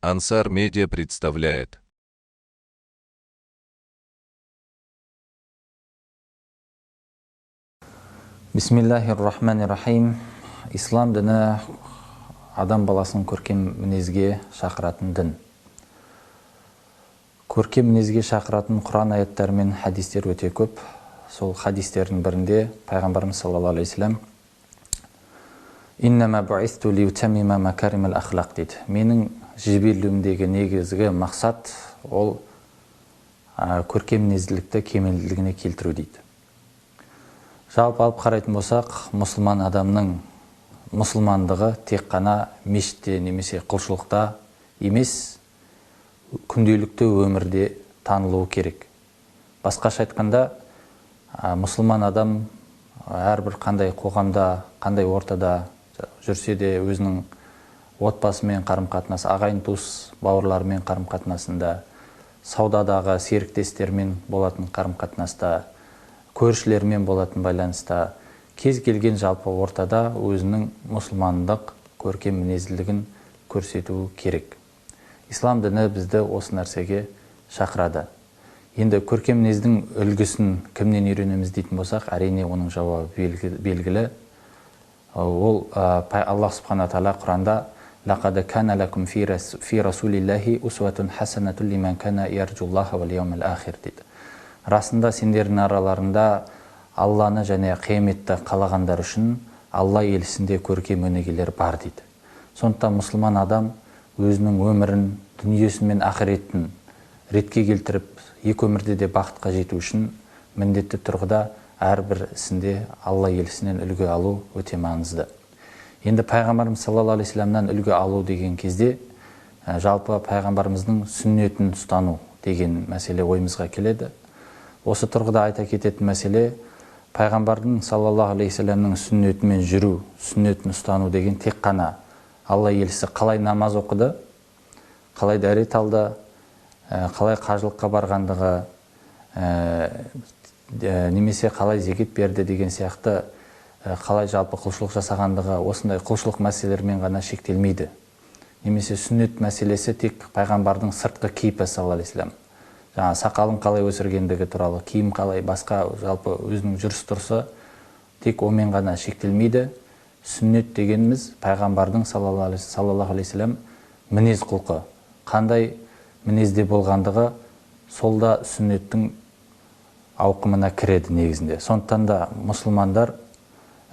Ансар Медиа представляет. Бисмиллахир-рахманир-рахим. Ислам діні адам баласын көркем мінезге шақыратын дін. Көркем мінезге шақыратын Құран аяттары мен хадистер өте көп. Сол хадистердің бірінде пайғамбарымыз саллаллаху алейхи вассалам «Иннама бу'исту лиутаммима макаримал ахлақ» дейді. Менің жіберілуімдегі негізгі мақсат ол көркем мінезділікті кемелділігіне келтіру дейді. Жалпы алып қарайтын болсақ, мұсылман адамның мұсылмандығы тек қана мешітте немесе құлшылықта емес, күнделікті өмірде танылуы керек. Басқаша айтқанда, мұсылман адам әрбір қандай қоғамда, қандай ортада жүрсе де өзінің отбасымен қарым-қатынас, ағайын туыс бауырларымен қарым-қатынасында, саудадағы серіктестермен болатын қарым-қатынаста, көршілермен болатын байланыста, кез келген жалпы ортада өзінің мұсылмандық көркем мінезділігін көрсетуі керек. Ислам діні бізді осы нәрсеге шақырады. Енді көркем мінездің үлгісін кімнен үйренеміз дейтін болсақ, әрине оның жауабы белгілі. Ол Аллах субхана тағала Құранда «Лақад кана лакум фи расулиллахи усватун хасанатун лиман кана ярджуллаха вал яумал ахир» дейді. Расында сендердің араларында Алланы және қияметті қалағандар үшін Алла елшісінде көркем өнегелер бар дейді. Сондықтан мұсылман адам өзінің өмірін, дүниесі мен ақыретін ретке келтіріп, екі өмірде де бақытқа жету үшін міндетті тұрғыда әрбір ісінде Алла елшісінен үлгі алу өте маңызды. Енді пайғамбарымыз саллаллаху алейхи вассаламнан үлгі алу деген кезде жалпы пайғамбарымыздың сүннетін ұстану деген мәселе ойымызға келеді. Осы тұрғыда айта кететін мәселе, пайғамбардың саллаллаху алейхи вассаламның сүннетімен жүру, сүннетін ұстану деген тек қана Алла елшісі қалай намаз оқыды, қалай дәрет алды, қалай қажылыққа барғандығы, немесе қалай зекет берді деген сияқты, қалай жалпы құлшылық жасағандығы, осындай құлшылық мәселелермен ғана шектелмейді. Немесе сүннет мәселесі тек пайғамбардың сыртқы кейпі саллаллаху алейхи вассалам, жаңа сақалын қалай өсіргендігі туралы, киім қалай, басқа жалпы өзінің жүріс-тұрысы тек онымен ғана шектелмейді. Сүннет дегеніміз пайғамбардың саллаллаху алейхи вассалам мінез құлқы, қандай мінезде болғандығы, сол да сүннеттің ауқымына кіреді негізінде. Сондықтан да мұсылмандар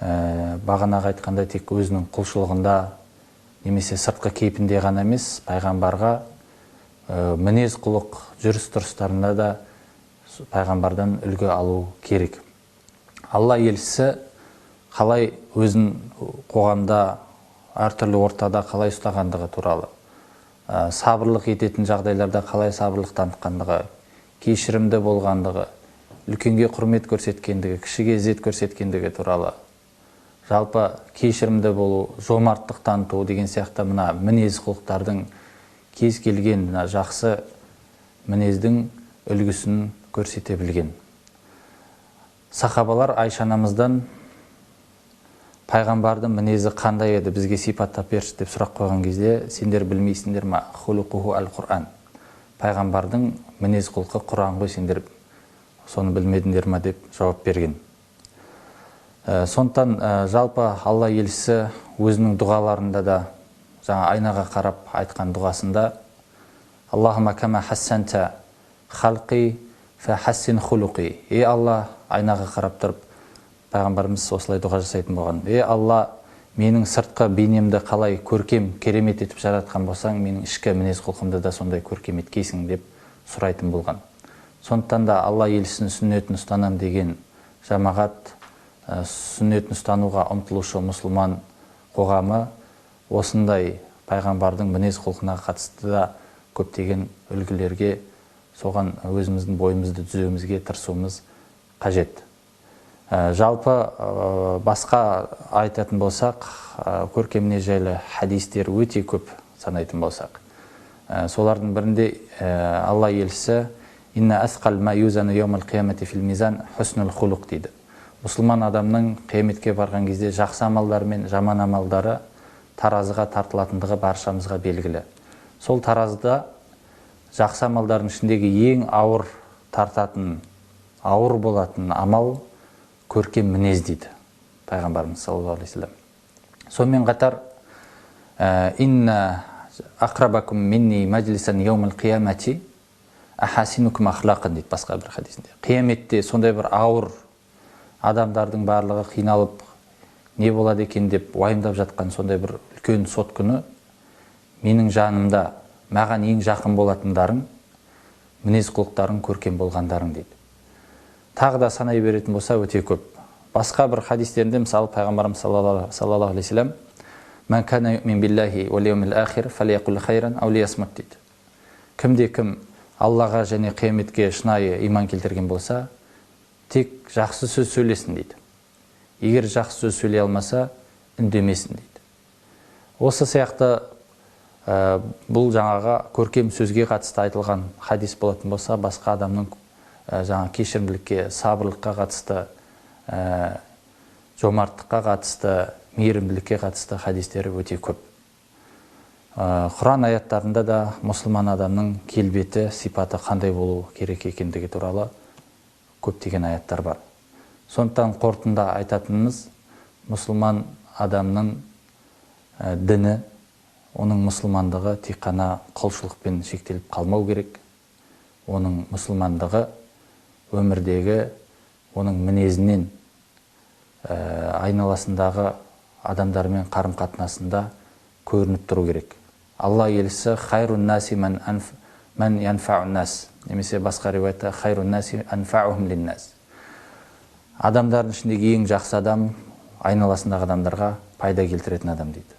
бағанағы айтқандай тек өзінің құлшылығында немесе сыртқы кейпінде ғана емес, пайғамбарға мінез құлық жүріс-тұрыстарында да пайғамбардан үлгі алу керек. Алла елшісі қалай өзін қоғамда, әртүрлі ортада қалай ұстағандығы туралы, сабырлық ететін жағдайларда қалай сабырлық танытқандығы, кешірімді болғандығы, үлкенге құрмет көрсеткендігі, кішіге ізет көрсеткендігі туралы, жалпы кешірімді болу, жомарттық таныту деген сияқты мына мінез құлықтардың кез келген мына жақсы мінездің үлгісін көрсете білген. Сахабалар Айша анамыздан пайғамбардың мінезі қандай еді, бізге сипаттап берші деп сұрақ қойған кезде, сендер білмейсіңдер ма, хулукуху әл-Құран, пайғамбардың мінез құлқы Құран ғой, сендер соны білмедіңдер ма деп жауап берген. Сондықтан жалпы Алла елшісі өзінің дұғаларында да, жаңа айнаға қарап айтқан дұғасында «Аллахума кама хассанта халқи фа хассин хулуқи». Ей Алла, айнаға қарап тұрып пайғамбарымыз осылай дұға жасайтын болған. Ей Алла, менің сыртқы бейнемді қалай көркем, керемет етіп жаратқан болсаң, менің ішкі мінез құлқымды да сондай көркем еткейсің деп сұрайтын болған. Сондықтан да Алла елшісінің сүннетін ұстанам деген жамағат, сүннетін ұстануға ұмтылушы мұсылман қоғамы осындай пайғамбардың мінез құлқына қатысты да көптеген үлгілерге, соған өзіміздің бойымызды түзеуімізге тырысуымыз қажет. Жалпы басқа айтатын болсақ, көркем мінез жайлы хадистер өте көп санайтын болсақ. Солардың бірінде Алла елшісі «Инна асқал ма юзану яумал қиямати фил мизан хуснул хулуқ» дейді. Мұсылман адамның қияметке барған кезде жақсы амалдары мен жаман амалдары таразыға тартылатындығы баршамызға белгілі. Сол таразыда жақсы амалдардың ішіндегі ең ауыр тартатын, ауыр болатын амал көркем мінез дейді пайғамбарымыз саллаллаху алейхи уассалам. Сонымен қатар инна ақрабакум минни мәжлисан яумал қиямати ахасинукум ахлақан дейді басқа бір хадисінде. Қияметте сондай бір ауыр адамдардың барлығы қиналып не болады екен деп уайымдап жатқан сондай бір үлкен сот күні менің жанымда маған ең жақын болатындарың мінез құлықтарың көркем болғандарың дейді. Тағы да санай беретін болса өте көп. Басқа бір хадистерінде мысалы пайғамбарымыз саллаллаху алейхи уассалам «Ман кана юъмин биллахи уал яумил ахир фалияқул хайран ау лиясмут» дейді. Кімде кім Аллаға және қияметке шынайы иман келтірген болса, тек жақсы сөз сөйлесін дейді. Егер жақсы сөз сөйлей алмаса, үндемесін дейді. Осы сияқты бұл жаңағы көркем сөзге қатысты айтылған хадис болатын болса, басқа адамның жаңа кешірімділікке, сабырлыққа қатысты, жомарттыққа қатысты, мейірімділікке қатысты хадистері өте көп. Құран аяттарында да мұсылман адамның келбеті, сипаты қандай болу керек екендігі туралы көптеген аяттар бар. Сондықтан қорытында айтатынымыз, мұсылман адамның діні, оның мұсылмандығы тек қана құлшылықпен шектеліп қалмау керек. Оның мұсылмандығы өмірдегі оның мінезінен, айналасындағы адамдармен қарым-қатынасында көрініп тұру керек. Алла елшісі хайрун наси ман янфаун нас, немесе басқа риуаятта хайрун наси анфаухум линнас. Адамдардың ішіндегі ең жақсы адам айналасындағы адамдарға пайда келтіретін адам дейді.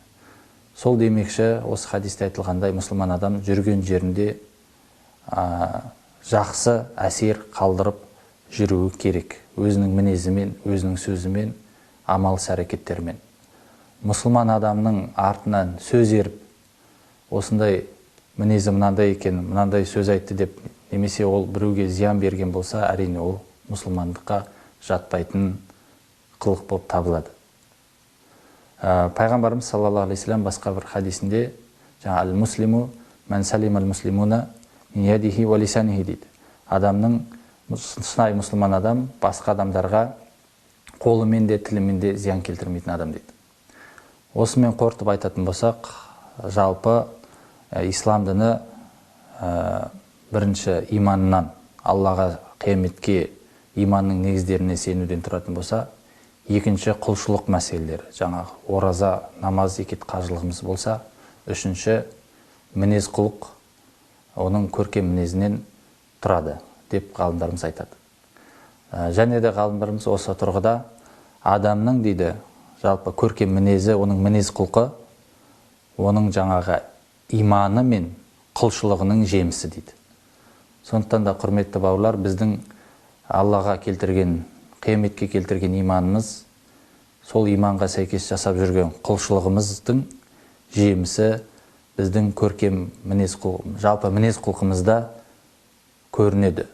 Сол демекші, осы хадисте айтылғандай, мұсылман адам жүрген жерінде жақсы әсер қалдырып жүруі керек. Өзінің мінезімен, өзінің сөзімен, амал іс-әрекеттерімен. Мұсылман адамның артынан сөз еріп, осындай мінезі мынандай екен, мынандай сөз айтты деп, немесе ол біреуге зиян берген болса, әрине ол мұсылмандыққа жатпайтын қылық болып табылады. Пайғамбарымыз саллаллаху алейхи уассалам басқа бір хадисінде жаңа әл-муслиму ман салима әл-муслимуна мин ядихи уа лисанихи дейді. Адамның шынайы мұсылман адам басқа адамдарға қолымен де тілімен де зиян келтірмейтін адам дейді. Осымен қорытып айтатын болсақ, жалпы ислам діні бірінші иманнан, Аллаға, қияметке иманның негіздеріне сенуден тұратын болса, екінші құлшылық мәселелері, жаңағы ораза, намаз, зекет, қажылығымыз болса, үшінші мінез құлық, оның көркем мінезінен тұрады деп ғалымдарымыз айтады. Және де ғалымдарымыз осы тұрғыда адамның дейді, жалпы көркем мінезі, оның мінез құлқы, оның жаңағы иманы мен құлшылығының жемісі дейді. Сондықтан да құрметті бауырлар, біздің Аллаға келтірген, қияметке келтірген иманымыз, сол иманға сәйкес жасап жүрген құлшылығымыздың жемісі біздің көркем мінез құлқы, жалпы мінез құлқымызда көрінеді.